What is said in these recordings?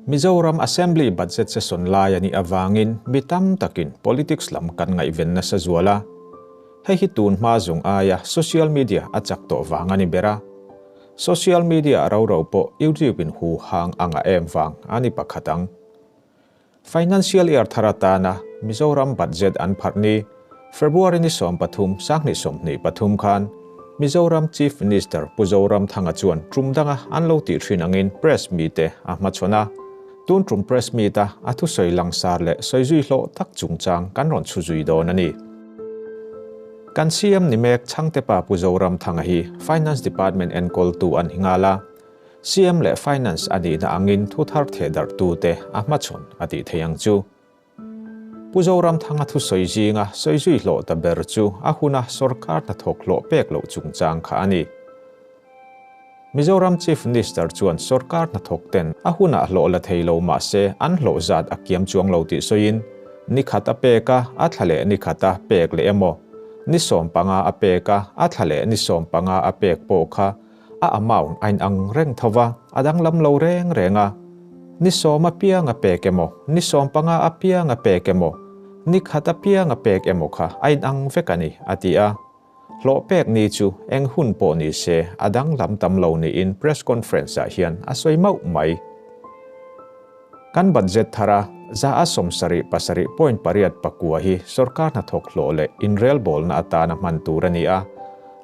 Mizoram Assembly Budget Session lai a nih avangin mi tam takin politics lam kan ngaihven nasa zual a. Hei hi tun hma zung aia social media a chak tawh vang a ni ber a. Social media ro ro pawh YouTube in hu hang a ngah em vang a ni pakhat ang. Financial Year thar atana Mizoram Budget an pharh ni, February ni 13, 2023 khan Mizoram Chief Minister Pu Zoramthanga chuan tum danga an lo tih thin angin press meet-te a hmachhawn a. Tun tum press meet-a a thusawi langsar leh sawizui hlawh tak chungchang kan rawn chhu zui dawn a ni. Kan CM ni mek Chhangtepa Pu Zoramthanga hi Finance Department enkawltu an hi nghal a. CM leh Finance a nihna angin thu thar theh darh tute a hmachhawn a tih theih ang chu. Pu Zoramthanga thusawi zinga sawi zui hlawh ta ber chu a huna sorkar hnathawk hlawh pek loh chungchang kha a ni. Mizoram Chief Minister chuan sorkar hnathawk ten a hunah hlawh la thei lo mah se an hlawh zat a kiam chuang lo tih sawiin ni khat a pek a, a thla leh ni khat a pek leh emaw, ni 15 a pek a, a thla leh ni 15 a pek pawh kha A amount a inang reng tho va, a danglam lo reng reng a. Ni 10 apiang a pek emaw, ni 15 apiang a pek emaw, ni khat apiang a pek emaw kha a inang vek a ni, a ti a. Hlawh pek ni chu eng hun pawh ni se a danglam tam lo niin press conference-ah hian a sawi mauh mai. Kan budget thara 78.8 hi sorkar hnathawk hlawh leh inrelbawlna atana hman tur a ni a.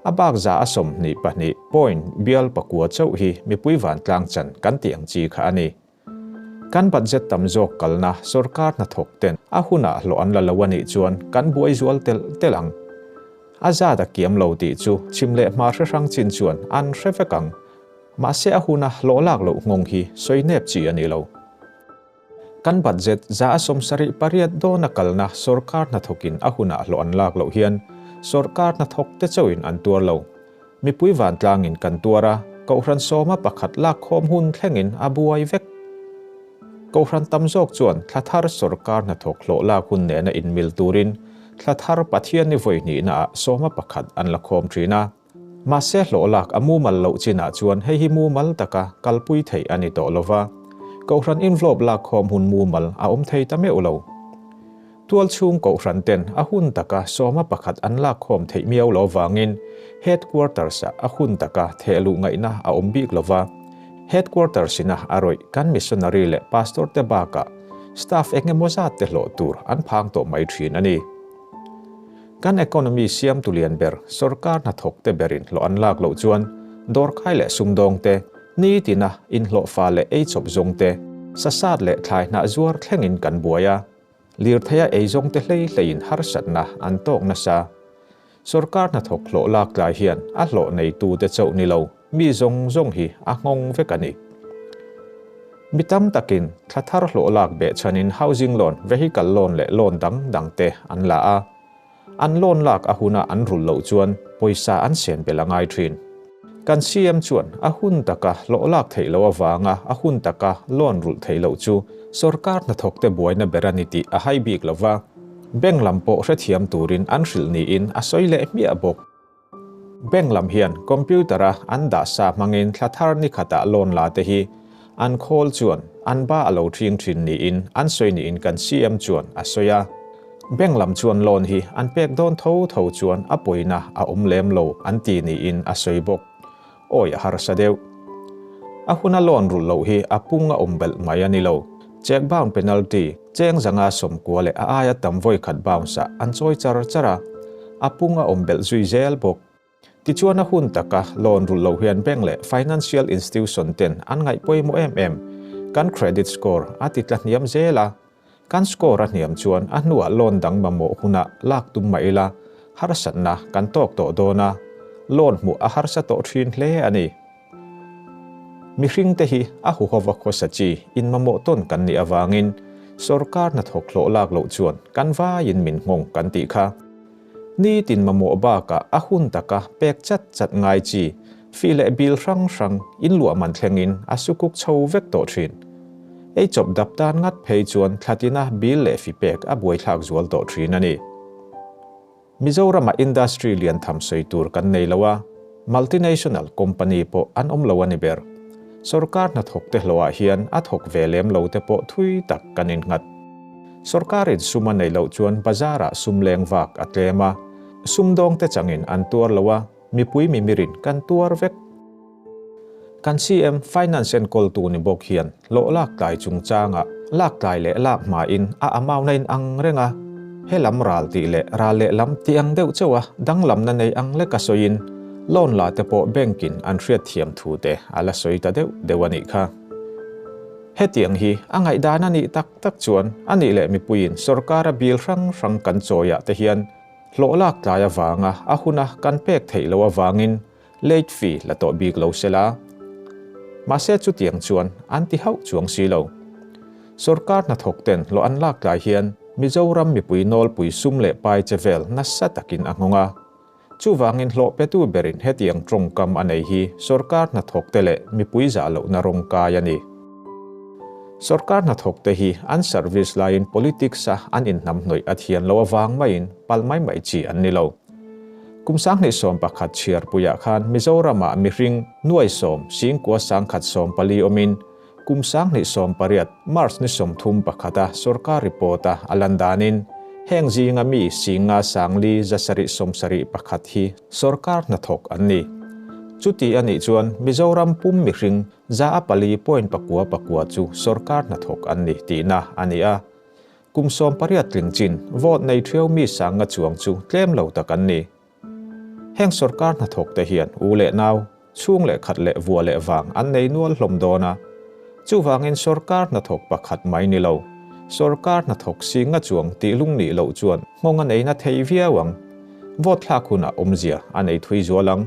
A bak 22 point bial pakua chauh hi mipui vantlang chan kan tih ang chi kha a ni. Kan budget tam zawk kalna sorkar hnathawk ten a hunah hlawh an la lo a nih chuan kan buai zual telh telh ang. A zat a kiam lo tih chu chhim leh hma hre hrang chin chuan an hre vek ang. Mahse a huna hlawh lak loh nghawng hi sawi nep chi a ni lo. Kan budget 78 dawna kalna sorkar hnathawkin a hunah hlawh an lak loh hian sorkar hnathawk te chauhin an tuar lo. Mipui vantlangin kan tuar a, kohhran sawma pakhat lak khawm hun thlengin a buai vek. Kohhran tam zawk chuan thla thar sorkar hnathawk hlawh lak hun nena inmil turin thla thar Pathianni vawi hnihnaah sawma pakhat an la khawm thin a. Mahse hlawh lak a mumal loh chinah chuan hei hi mumal taka kalpui theih a ni tawh lo va, Kohhran envelope lak khawm hun mumal a awm thei ta meuh lo. Tual chhung Kohhran ten a hun taka sawma pakhat an lak khawm theih miau lo vangin Headquarters-ah a hun taka theh luh ngaihna a awm bik lo va, Headquarters ina a rawih kan missionary leh pastor te bakah staff eng emaw zat te hlawh tur an phang tawh mai thin a ni. Kan economy siamtu lian ber sorkar hnathawk te berin hlawh an lak loh chuan dawrkai leh sumdawng te, nitina inhlawhfa leh eichawp zawng te, sasat leh thlai hnah zuar thlengin kan buai a. Lirtheia eizawng te hlei hleiin harsatna an tawk nasa. Sorkar hnathawk hlawh lak tlai hian a hlawh neitu te chauh ni lo mi zawng zawng hi a nghawng vek a ni. Mi tam takin thla thar hlawh lak beh chhanin housing loan, vehicle loan leh loan dang dang te an la a. An loan lak a huna an rulh loh chuan pawisa an sen belh a ngai thin. Kan CM chuan a hun taka hlawh lak theih loh avanga a hun taka loan rulh theih loh chu sorkar hnathawkte buaina ber a ni tih a hai bik lo va, bank lam pawh hrethiam turin an hrilh niin a sawi leh hmiah bawk. Bank lam hian computer-a an dah sa hmangin thla thar ni khatah loan la te hi an khawl chuan an ba a lo ṭhing ṭhin niin an sawi niin kan CM chuan a sawi a. Bank lam chuan loan hi an pek dawn tho tho chuan a pawina a awm lem lo an ti niin a sawi bawk. Awi a harsa deuh. A huna loan rulh loh hi a pung a awm belh mai a ni lo. Check bound penalty, cheng zanga 90 leh a aia tam vawi khat bounce-ah an chawi char char a, a pung a awm belh zui zel bawk. Tichuan a hun taka loan rulh loh hian bank leh financial institution ten an ngaih pawimawh em em. Kan credit score a ti tla hniam zel a, kan score a hniam chuan a hnuah loan dang mamawh hunah lak tum mah ila harsatna kan tawk tawh dawn a, loan hmuh a harsa tawh thin hle a ni. Mihringte hi a huhova khawsa chi inmamawh tawn kan nih avangin sorkar hnathawk hlawh lak loh chuan kan vaiin min nghawng kan tih kha. Nitin mamawh bakah a hun taka pek chat chat ngai chi fee leh bill hrang hrang inluah man thlengin a sukuk chho vek tawh thin. Ei chawp dap tan ngat phei chuan thlatina bill leh fee pek a buaithlak zual tawh thin a ni. Mizoramah industry lian tham sawi tur kan nei lo a, multinational company pawh an awm lo a ni ber. Sorkar hnathawkte hlawhah hian a thawk ve lem lo te pawh thui tak kan innghat. Sorkarin sum a neih loh chuan bazarah sum leng vak a tlem a, sumdawngte changin an tuar lo a, mipui mimirin kan tuar vek. Kan CM Finance enkawltu ni bawk hian hlawh lak tlai chungchangah lak tlai leh lak hmain a amount a inang reng a, he lam ral tih leh ral leh lam tih ang deuh chauh a danglamna nei ang leka sawiin loan la te pawh bank in an hriatthiam thu te a la sawi ta deuh deuh a nih kha. Hetiang hi a ngaihdan a nih tak tak chuan a nih leh mipuiin sorkara bill hrang hrang kan chawiah te hian hlawh lak tlai avanga a huna kan pek theih loh avangin Late fee la tawh bik lo se la. Mahse chutiang chuan an ti hauh chuang si lo. Sorkar hnathawk ten hlawh an lak tlai hian Mizoram mipui nawlpui sum leh pai che vel nasa takin a nghawng a. Chuvangin hlawh petu berin hetiang tawngkam a nei hi sorkar hnathawk te leh mipui zah lohna rawng kai a ni. Sorkar hnathawk te hi an service laiin politics a an inhnamhnawih a thian lo avang maiin pal mai mai chi an ni lo. Kum 2011 chhiarpuiah khan Mizoramah mihring nuai sawm singkua sangkhat 14 awmin kum 2018 March ni 31 a sorkar report a a lan danin heng zinga mi singa sangli zasarih 71 hi sorkar hnathawk an ni. Chuti a nih chuan Mizoram pum mihring za a pali point pakua pakua chu sorkar hnathawk an ni tihna a ni a. Kum 18 tling chin vote nei theu mi sanga chuang chu tlem lo tak an ni. Heng sorkar hnathawk te hian u leh nau, chhung leh khat leh vua leh vang an nei nual hlawm dawn a. Chuvangin sorkar hnathawk pakhat mai ni lo, sorkar hnathawk singa chuang tih lung nih loh chuan nghawng a nei na thei viau ang. Vote thlak hunah awmzia a nei thui zual ang.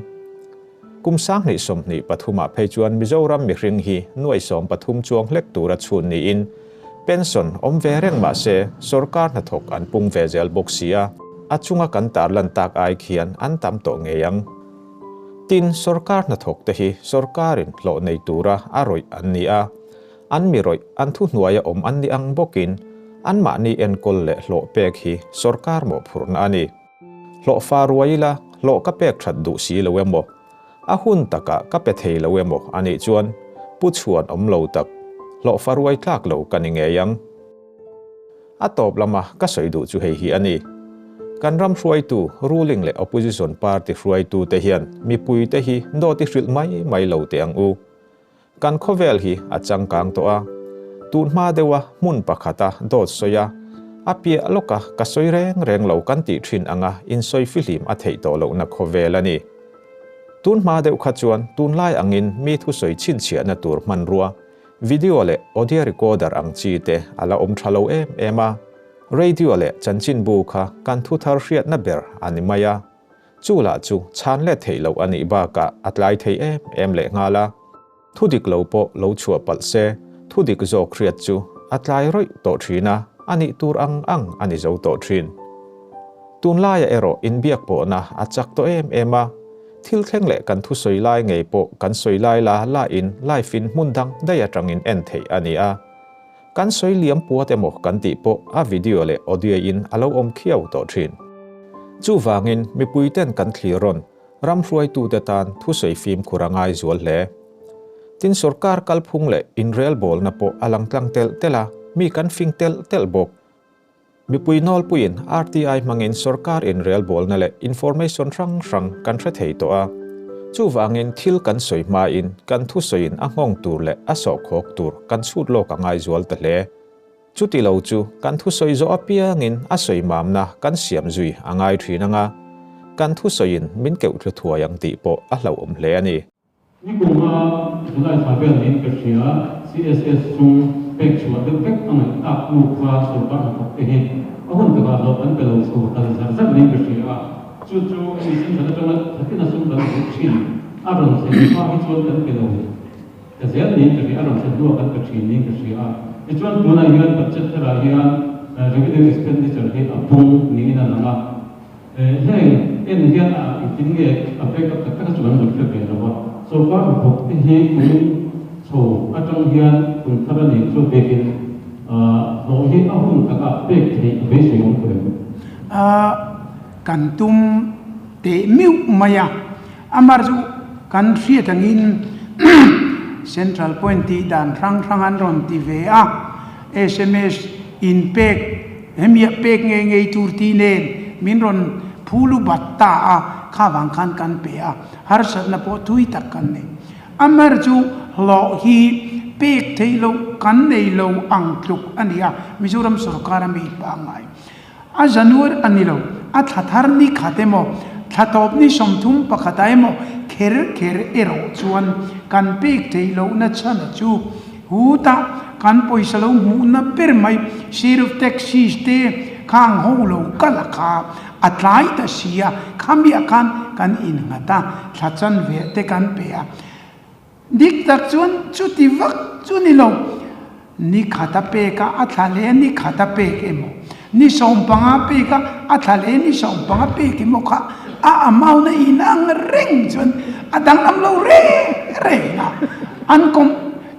Kum 2023 ah phei chuan Mizoram mihring hi nuai 13 chuang hlek tura chhun niin pension awm ve reng mah se sorkar hnathawk an pung ve zel bawk si a, a chunga kan tarlan tak ai khian an tam tawh ngei ang. Tin, sorkar hnathawk te hi sorkarin hlawh nei tura a rawih an ni a, an mi rawih an thuhnuaia awm an ni ang bawkin anmahni enkawl leh hlawh pek hi sorkar mawhphurhna a ni. Hlawh fa ruai ila, hlawh ka pek that duh si lo emaw, a hun takah ka pe thei lo emaw a nih chuan pu chhuan awm lo tak, hlawh fa ruai tlak lo ka ni ngei ang. A tawp lama ka sawi duh chu hei hi a ni. Kan ram hruaitu, ruling leh opposition party hruaitu te hian mipui te hi dawt i hrilh mai mai lo teh ang u. Kan khawvel hi a changkang tawh a, tun hma deuha hmun pakhata dawt sawi a, a piah lawka ka sawi reng reng lo kan tih thin anga insawi fihlim a theih tawh lohna khawvel a ni. Tun hma deuh kha chuan tunlai angin mi thusawi chhinchhiahna tur hmanrua, video leh audio recorder ang chi te a la awm tha lo em em a, radio leh chanchinbu kha kan thuthar hriatna ber a ni mai a. Chu lah chu chhan let theih loh a nih bakah a tlai thei em em leh nghal a. Thu dik lo pawh lo chhuah palh se, thu dik zawk hriat chu a tlai rawih tawh thin a, a nih tur ang ang a ni zo tawh thin. Tunlaiah erawh inbiak pawhna a chak tawh em em a, thil thleng leh kan thusawi lai ngei pawh kan sawi lai la lain live in hmun dang daih atangin en theih a ni a. Kan sawi liam puat emaw kan tih pawh a video leh audio in a lo awm khiau tawh thin. Chuvangin mipui ten kan thlir rawn ram hruaitute tan thusawi fimkhur a ngai zual hle. Tin sorkar kalphung leh inrelbawlna pawh a lang tlang telh telh a, mi kan fing telh telh bawk. Mipui nawlpuiin RTI hmangin sorkar inrelbawlna leh information hrang hrang kan hre thei tawh a. Chuvangin thil kan sawi hmain kan thusawiin a nghawng tur leh a sawhkhawk tur kan chhut lawk a ngai zual ta hle. Chuti lo chu kan thusawi zawh apiangin a sawi mamna kan siam zui a ngai thin anga, kan thusawiin min keuh thlu thuai ang tih pawh a hlauhawm hle a ni. Nikunga July thla vel niin ka hria, CSS chung pek chhuah deuh vek a ngaih tak hnu kha sorkar hnathawk te hi a hun takah hlawh an pe lo chho tal zar zar niin ka hria a, chu chu mi central atanga thatina sum kan hmuh thin a rawn thlen hma hi chuan kan pe lo ta zel niin ka hria, a rawn thlen hnuah kan pe thin niin ka hria a. Tichuan tunah hian budget tharah hian revenue expenditure hi a pung niin a lang a. Heng en hian a engtin nge a back up tak tak a chu kan rawn hre ve lo a, sorkar hnathawk te hi kumin chho atang hian kum thar a nih chu biakin hlawh hi a hun takah pek theih a beisei awm tawh em? A kan tum teh meuh mai a, amah chu kan hriat angin. Central point tih dan hrang hrang an rawn ti ve a, sms in pek hemiah pek ngei ngei tur tih nen min rawn phulu bat ta a, kha vang khan kan pe a, harsatna pawh thui tak kan nei. Amar chu hlawh hi pek theih loh kan nei lo ang tluk a ni a, Mizoram sorkar a mi pangngai. A January a ni lo, a thla thar ni khat emaw, thla tawp ni 31 ah emaw kher kher erawh chuan kan pek theih lohna chhana chu hutah kan pawisa lo hmuhna ber mai sirf taxis te khang ho lo kal a kha a tlai ta si a, khamiah khan kan innghat a, thla chanve te kan pe a. Dik tak chuan chuti vak chu ni lo, ni khat a pek a, a thla leh ni khat a pek emaw, ni 15 pek a, a thla leh ni 15 pek emaw kha a amount a inang reng chuan a danglam lo reng reng a, an kawm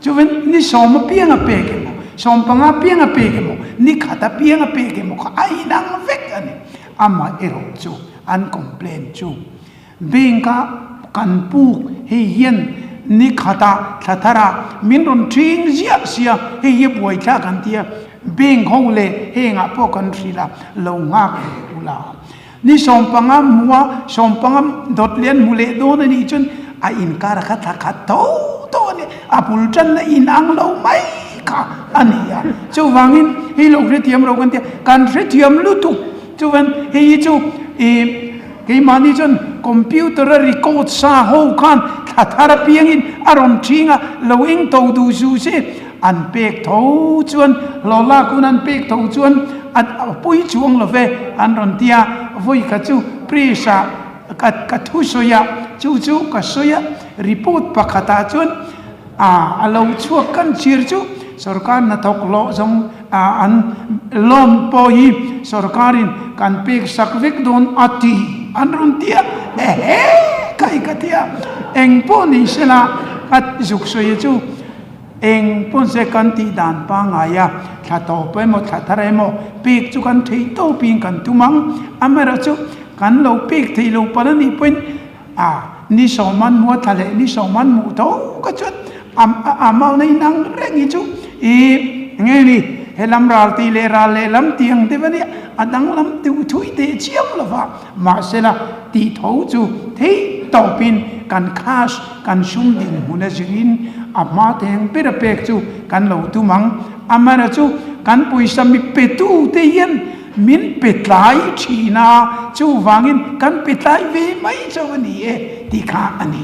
chuan ni sawm apiang a pek emaw, 15 apiang a pek emaw, ni khat apiang a pek emaw kha a inang vek a ni. Amaherawh chu an complaint chu Bank-a kan puk hei hian ni khatah thla tharah min rawn ṭhing ziah sia, hei hi buaithlak an ti a, bank ho leh hengah pawh kan hrilh a, lo nghak leh ula. Ni 15 hmu a, 15 dawt leh an hmu leh dawn a nih chuan a inkar kha thla khat tho tho a ni, a bul ṭanna inang lo mai kha a ni a. Chuvangin hei lo hrethiam lo kan ti a, kan hrethiam lutuk chuan hei hi chu ih. Keimahni chuan computer a record sa ho khan thla thar apiangin a rawn ṭhing a, lo eng to duh zu se an pek tho chuan hlawh lak hun an pek tho chuan a pui chuang lo ve an rawn ti a, vawi kha chu press ah ka ka thu sawi a, chu chu ka sawi a, report pakhatah chuan a a lo chhuak kan chhir chu sorkar hnathawk hlawh zawng a an loan pawh hi sorkarin kan pek sak vek dawn a ti an rawn ti a, ehe kai ka ti a, eng pawh ni sela ka zuk sawi chu eng pawn se kan tih dan pangngai a, thla tawp emaw thla thar emaw pek chu kan theih tawpin kan tum ang, amaherawhchu kan lo pek theih lo palh a nih pawhin A, ni sawman hmu a thla leh ni sawman hmuh tho ka chuan a a mauna inang reng hi chu i nge ni he lam ral tih leh ral leh lam tih ang deuh a nia, a danglam deuh thui teh chiam lo va, mahsela tih tho chu theih tawpin kan cash kan sum dinhmun a zirin a hma teng ber a pek chu kan lo tum ang, amaherawhchu chu kan pawisa mi petu te hian Min pe tlai thin a, chuvangin kan pe tlai ve mai chauh a ni e tih kha a ni.